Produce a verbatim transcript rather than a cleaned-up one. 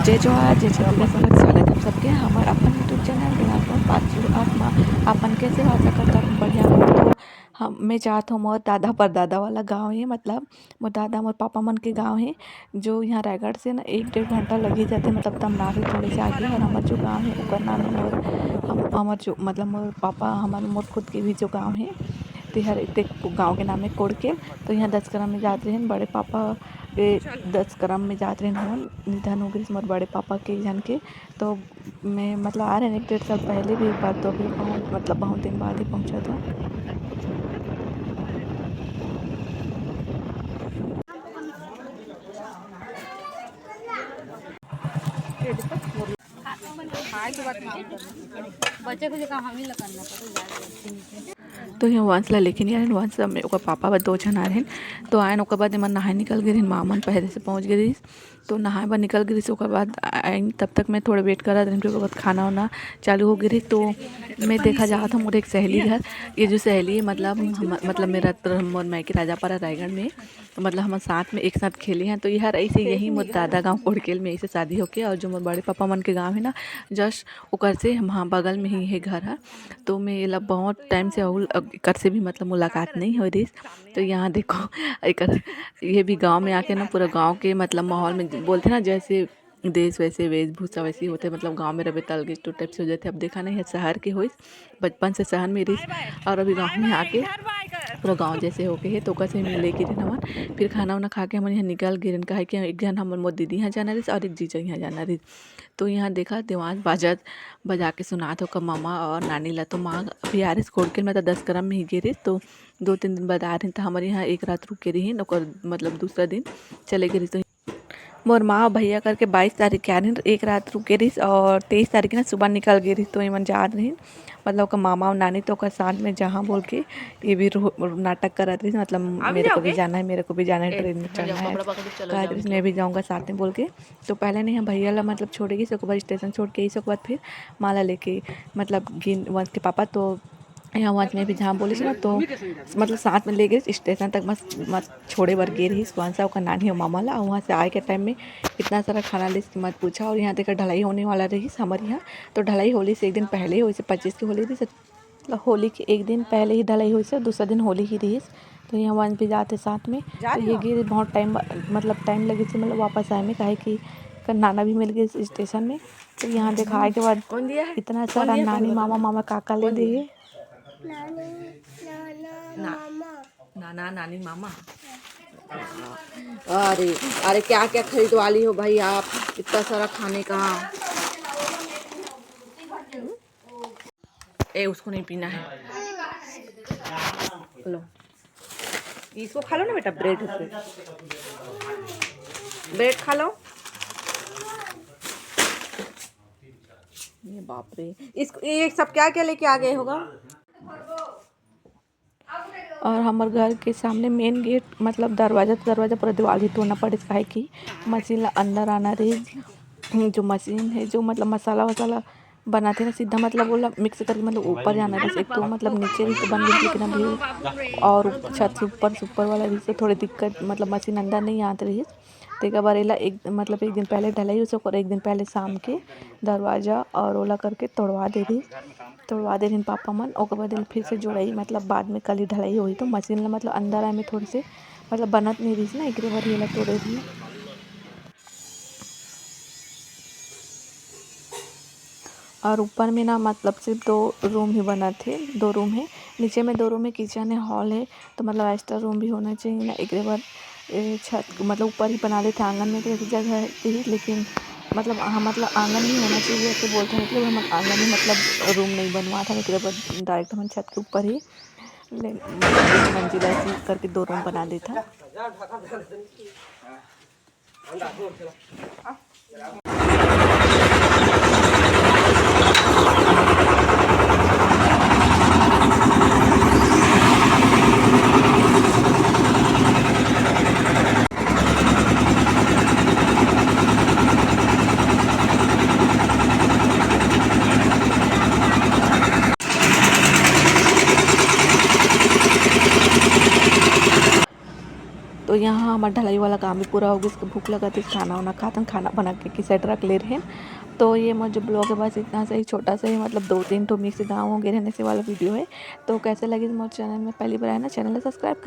जय जोहार, जय छत्तीसगढ़, स्वागत है आप सबके हमर अपन YouTube चैनल बिहार पर पाँच जीरो आठ मा। अपन कैसे हो? आशा करता हूँ बढ़िया हो। तो हम, मैं जात हूँ मोर दादा परदादा वाला गाँव है, मतलब मोर दादा मोर पापा मन के गाँव है, जो यहाँ रायगढ़ से ना एक डेढ़ घंटा लग ही जाते, मतलब तमनार है थोड़े से आगे। और हमार जो गाँव है ओकर नाम है मोर, हम, हमार जो मतलब मोर पापा हमार मोर खुद के भी जो गाँव है तेहर, ते गाँव के नाम है कोड़केल। तो यहाँ दस करम में जात रहे बड़े पापा के, दस करम में जात रहे हमन, निधन हो गए मोर बड़े पापा के एक जन के। तो मैं मतलब आ रहे हैं एक डेढ़ साल पहले भी एक बार, तो अभी बहुत मतलब बहुत दिन बाद ही पहुँचा था। बच्चे को जो काम हम ही ला करना पड़ता है। तो यहाँ वंश ला लेकिन यार वंश में ओकर पापा बर दो झन आ रहे हैं। तो आयन ओकर बाद एमन नहाए निकल गए रहिन, माँ मन पहले से पहुँच गए रहिस। तो नहाए बर निकल गए रहिस, ओकर बाद आयन, तब तक मैं थोड़ा वेट करत रहिन, फिर ओकर बाद खाना वाना चालू हो गए रहिस। तो मैं देखा जात हूँ मोर एक सहेली घर, ये जो सहेली है मतलब हम, मतलब मेरा मोर मायके राजापारा रायगढ़ में, मतलब हम साथ में एक साथ खेले हैं। तो यार ऐसे यही मोर दादा गाँव कोड़केल में ऐसे शादी होके, और जो मोर बड़े पापा मन के गाँव है ना जस्ट ओकर से हम, हाँ, बगल में ही है घर है। तो मैं एला बहुत टाइम से अउ एकर से भी मतलब मुलाकात नहीं हो रही। तो यहाँ देखो एकर, ये भी गांव में आके ना पूरा गांव के मतलब माहौल में बोलते ना जैसे देश वैसे वेशभूषा वैसे ही होते, मतलब गांव में रहे तलगे तो टाइप से हो जाते। अब देखा नहीं है शहर के होइस, बचपन से शहर में रहिस और अभी गांव में आके पूरा गांव जैसे होके है। तो ओकर से मिले के दिन हमन फिर खाना वाना खा के हमन यहाँ निकल गए रहिन, काहे कि एक जन हमर मोर दीदी यहाँ जाना रहिस और एक जीजा यहाँ जाना रहिस। तो यहाँ देखा देवांश बाजत बजा के सुनात हो का मामा और नानी ला। तो माँ अभी आ रहिस कोड़केल में तो दस करम में ही गे रहिस, तो दो तीन दिन बाद आ रहिन। तो हमारे यहाँ एक रात रुक के रहिन, ओकर मतलब दूसरा दिन चले गए रहिस। तो मोर माँ भैया करके बाईस तारीख के आ रहिन, एक रात रुक के रहिस और तेईस तारीख के ना सुबह निकल गए रहिस। तो एमन जात रहिन मतलब ओकर मामा और नानी, तो ओकर साथ में जहाँ बोल के ये भी रो-, नाटक करत रहिस, मतलब मेरे को भी जाना है, मेरे को भी जाना है, ट्रेन में चढ़ना है, कहा रहिस मैं भी जाऊँगा साथ में बोल के। तो पहले नहीं हम भैया ला मतलब छोड़े गइस, ओकर बाद स्टेशन छोड़ के आइस, ओकर बाद फिर माँ ला लेके मतलब गिन वंश के पापा। तो यहाँ वंश में भी जहाँ बोलिस ना, तो मतलब साथ में ले गइस स्टेशन तक, बस मत छोड़े बर गे रहिस वंश ओकर नानी और मामा ला। और वहाँ से आए के टाइम में इतना सारा खाना लिस कि मत पूछा। और यहाँ देखा ढलाई होने वाला रहिस हमर यहाँ, तो ढलाई होली से एक दिन पहले ही, वैसे पच्चीस के होली रहिस, होली के एक दिन पहले ही ढलाई होइस, दूसरा दिन होली ही रहिस। तो यहाँ वंश भी जाते साथ में। तो ये गे बहुत टाइम, मतलब टाइम लगिस मतलब वापस आए में, काहे कि एकर नाना भी मिल गइस स्टेशन में। तो यहाँ देखाए के बाद कौन दिया है? इतना कौन सारा दिया? नानी, मामा, मामा काका ले दिए। नाना, नानी, मामा। अरे, अरे, क्या क्या खरीदवा ली हो भाई आप, इतना सारा खाने का। ए, उसको नहीं पीना है। लो, इसको खा लो ना बेटा, ब्रेड है, ब्रेड खा लो। ये बाप रे, इसको, ये सब क्या क्या लेके आ गए होगा? और हमर घर के सामने मेन गेट, मतलब दरवाजा, तो दरवाजा पूरा दीवाल ही तोड़ना पड़े, काहे कि मशीन ला अंदर आना रही। जो मशीन है, जो मतलब मसाला वसाला बनाते ना, सीधा मतलब ओला मिक्स करके मतलब ऊपर जाना रही। एक तो मतलब नीचे भी तो बन गई, लेकिन अभी और छत से ऊपर से ऊपर वाला भी तो थोड़ी दिक्कत, मतलब मशीन अंदर नहीं आत रही। तेकर बर एला एक, मतलब एक दिन पहले ढलाई हो सको, एक दिन पहले शाम के दरवाजा और ओला करके तोड़वा दे रही। तोड़वा दे रहिन पापा मन, ओकर बाद एला फिर से जोड़ाई, मतलब बाद में कल ही ढलाई होही, तो मशीन ला मतलब अंदर आए में थोड़े से मतलब बनत नहीं रहिस ना, एकरे बर एला तोड़े रहिन। और ऊपर में ना मतलब सिर्फ दो रूम ही बनत हे, दो रूम है, नीचे में दो रूम है, किचन है, हॉल है, तो मतलब एक्स्ट्रा रूम भी होना चाहिए ना, एकरे बर ए, छत मतलब ऊपर ही बना लेथे, आंगन में तो ऐसी जगह है ही, लेकिन मतलब हाँ, मतलब आंगन नहीं होना चाहिए ऐसे बोलते हैं, मतलब हम आंगन में मतलब रूम नहीं बनवात हन, एकरे बर डायरेक्ट हमन छत के ऊपर ही ले, मंजिला ऐसी करके दो रूम बना लेथन। तो यहाँ हमार ढलाई वाला काम भी पूरा हो गया, भूख लगा थी, खाना वाना खातन, खाना बना के किसे रख ले रहे। तो ये मोर जो ब्लॉग है बस इतना सा ही छोटा सा ही, मतलब दो तीन ठो मिक्स गाँव हो गए रहने से वाला वीडियो है। तो कैसे लगी मोर चैनल में पहली बार आए ना, चैनल सब्सक्राइब कर